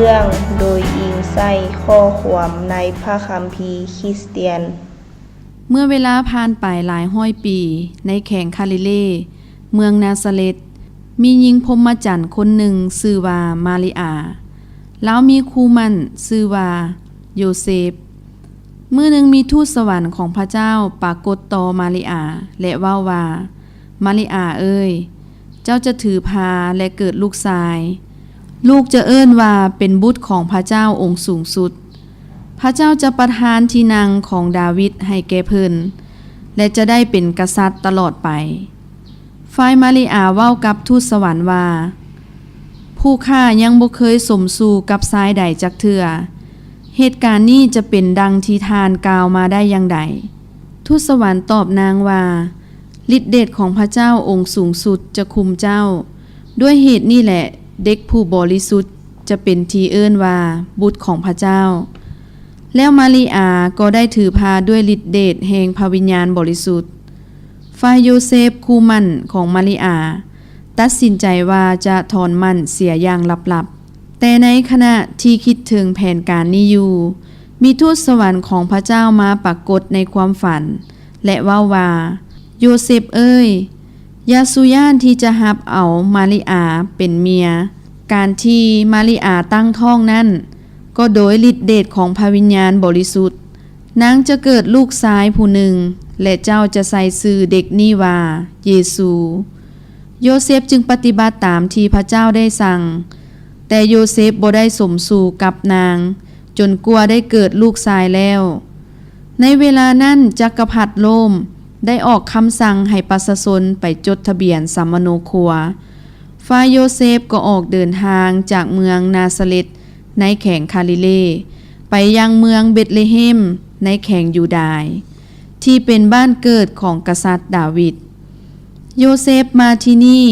ເລື່ອງໂດຍອີງໃສ່ຂໍ້ຄວາມໃນພະຄຳພີຄຣິສຕຽນ. ເມື່ອເວລາຜ່ານໄປຫຼາຍຮ້ອຍປີ, ໃນແຂວງຄາລີເລ, ເມືອງນາຊາເລັດ, ມີຍິງພົມມະຈັນຄົນໜຶ່ງຊື່ວ່າມາລິອາ. ລາວມີຄູ່ໝັ້ນຊື່ວ່າໂຢເຊບ. ມື້ໜຶ່ງມີທູດສະຫວັນຂອງພະເຈົ້າປາກົດຕໍ່ມາລິອາ ແລະ ເວົ້າວ່າ, ມາລິອາເອີຍ, ເຈົ້າຈະຖືພາ ແລະ ເກີດລູກຊາຍ. ລູກຈະເອີ້ນວ່າເປັນບຸດຂອງພະເຈົ້າອົງສູງສຸດ. ພະເຈົ້າຈະປະທານທີ່ນັ່ງຂອງດາວິດໃຫ້ແກ່ເພິ່ນ ແລະ ຈະໄດ້ເປັນກະສັດຕະຫຼອດໄປ. ຝ່າຍມາລິອາເວົ້າກັບທູດສະຫວັນວ່າ, ຜູ້ຂ້າຍັງບໍ່ເຄີຍສົມສູ່ກັບຊາຍໃດຈັກເທື່ອ. ເຫດການນີ້ຈະເປັນດັ່ງທີ່ທ່ານກ່າວມາໄດ້ຢ່າງໃດ? ທູດສະຫວັນຕອບນາງວ່າ, ລິດເດດຂອງພະເຈົ້າອົງສູງສຸດຈະຄຸມເຈົ້າ. ດ້ວຍເຫດນີ້ແຫຼະ, ເດັກຜູ້ບໍລິສຸດຈະເປັນທີ່ເອີ້ນວ່າບຸດຂອງພະເຈົ້າ. ແລ້ວມາລິອາກໍໄດ້ຖືພາດ້ວຍລິດເດດແຫ່ງພະວິນຍານບໍລິສຸດ. ຝ່າຍໂຢເຊບຄູ່ໝັ້ນຂອງມາລິອາ ຕັດສິນໃຈວ່າຈະຖອນໝັ້ນເສຍຢ່າງລັບໆ. ແຕ່ໃນຂະນະທີ່ຄິດເຖິງແຜນການນີ້ຢູ່, ມີທູດສະຫວັນຂອງພະເຈົ້າມາປາກົດໃນຄວາມຝັນ ແລະ ເວົ້າວ່າ, ໂຢເຊບເອີຍ, ຢ່າສູ່ຢ້ານທີ່ຈະຮັບເອົາມາລິອາເປັນເມຍ. ການທີ່ມາລິອາຕັ້ງທ້ອງນັ້ນ ກໍໂດຍລິດເດດຂອງພະວິນຍານບໍລິສຸດ. ນາງຈະເກີດລູກຊາຍຜູ້ໜຶ່ງ ແລະ ເຈົ້າຈະໃສ່ຊື່ເດັກນີ້ວ່າເຢຊູ. ໂຢເຊບຈຶ່ງປະຕິບັດຕາມທີ່ພະເຈົ້າໄດ້ສັ່ງ, ແຕ່ໂຢເຊບບໍ່ໄດ້ສົມສູ່ກັບນາງ ຈົນກວ່າໄດ້ເກີດລູກຊາຍແລ້ວ. ໃນເວລານັ້ນ ຈັກກະພັດໂລມໄດ້ອອກຄຳສັ່ງໃຫ້ປະຊາຊົນໄປຈົດທະບຽນສຳມະໂນຄົວ. ຝ່າຍໂຢເຊບກໍອອກເດີນທາງຈາກເມືອງນາຊາເລັດໃນແຂວງຄາລີເລ ໄປຍັງເມືອງເບັດເລເຮມໃນແຂວງຢູດາຍ ທີ່ເປັນບ້ານເກີດຂອງກະສັດດາວິດ. ໂຢເຊບມາທີ່ນີ້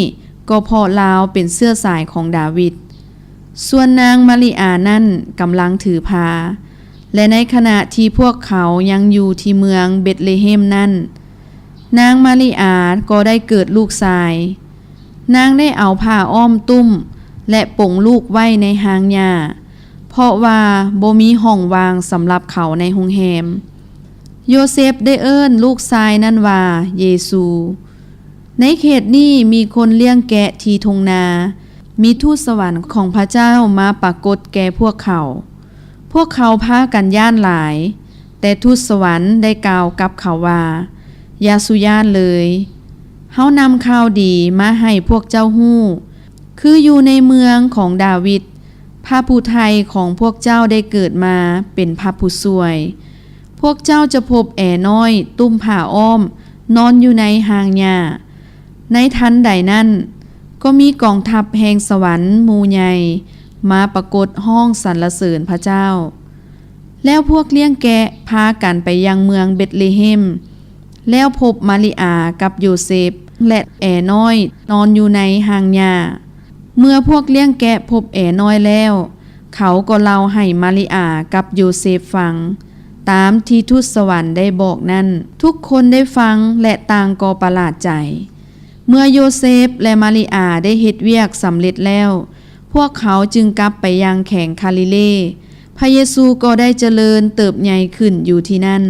ກໍເພາະລາວເປັນເຊື້ອສາຍຂອງດາວິດ. ສ່ວນນາງມາລິອານັ້ນກຳລັງຖືພາ, ແລະ ໃນຂະນະທີ່ພວກເຂົາຍັງຢູ່ທີ່ເມືອງເບັດເລເຮມນັ້ນ, ນາງມາລິອາກໍໄດ້ເກີດລູກຊາຍ. ນາງໄດ້ເອົາຜ້າອ້ອມຕຸ້ມ ແລະ ປົງລູກໄວ້ໃນຮ່າງຫຍ້າ, ເພາະວ່າບໍ່ມີຫ້ອງວ່າງສຳລັບເຂົາໃນໂຮງແຮມ. ໂຢເຊບໄດ້ເອີ້ນລູກຊາຍນັ້ນວ່າເຢຊູ. ໃນເຂດນີ້ມີຄົນລ້ຽງແກະທີ່ທົ່ງນາ. ມີທູດສະຫວັນຂອງພະເຈົ້າມາປາກົດແກ່ພວກເຂົາ. ພວກເຂົາພາກັນຢ້ານຫຼາຍ, ແຕ່ທູດສະຫວັນໄດ້ກ່າວກັບເຂົາວ່າ, ຢ່າສູ່ຢ້ານເລີຍ. ເຮົານຳຂ່າວດີມາໃຫ້ພວກເຈົ້າຮູ້, ຄືຢູ່ໃນເມືອງຂອງດາວິດ, ພະຜູ້ໄຖ່ຂອງພວກເຈົ້າໄດ້ເກີດມາເປັນພະຜູ້ຊ່ວຍ. ພວກເຈົ້າຈະພົບແອນ້ອຍຕຸ້ມຜ້າອ້ອມນອນຢູ່ໃນຮ່າງຫຍ້າ. ໃນທັນໃດນັ້ນ, ກໍມີກອງທັບແຫ່ງສະຫວັນໝູ່ໃຫຍ່ມາປາກົດຮ້ອງສັນລະເສີນພະເຈົ້າ. ແລ້ວພວກລ້ຽງແກະພາກັນໄປຍັງເມືອງເບັດເລເຮມ, ແລ້ວພົບມາລິອາກັບໂຢເຊບ ແລະ ແອນ້ອຍນອນຢູ່ໃນຮ່າງຫຍ້າ. ເມື່ອພວກລ້ຽງແກະພົບແອນ້ອຍແລ້ວ, ເຂົາກໍເລົ່າໃຫ້ມາລິອາກັບໂຢເຊບຟັງ, ຕາມທີ່ທູດສະຫວັນໄດ້ບອກນັ້ນ. ທຸກຄົນໄດ້ຟັງ ແລະ ຕ່າງກໍປະຫຼາດໃຈ. ເມື່ອໂຢເຊບ ແລະ ມາລິອາໄດ້ເຮັດວຽກສຳເລັດແລ້ວ, ພວກເຂົາຈຶ່ງກັບໄປຍັງແຂວງຄາລີເລ. ພະເຢຊູກໍໄດ້ຈະເລີນເຕີບໃຫຍ່ຂຶ້ນຢູ່ທີ່ນັ້ນ.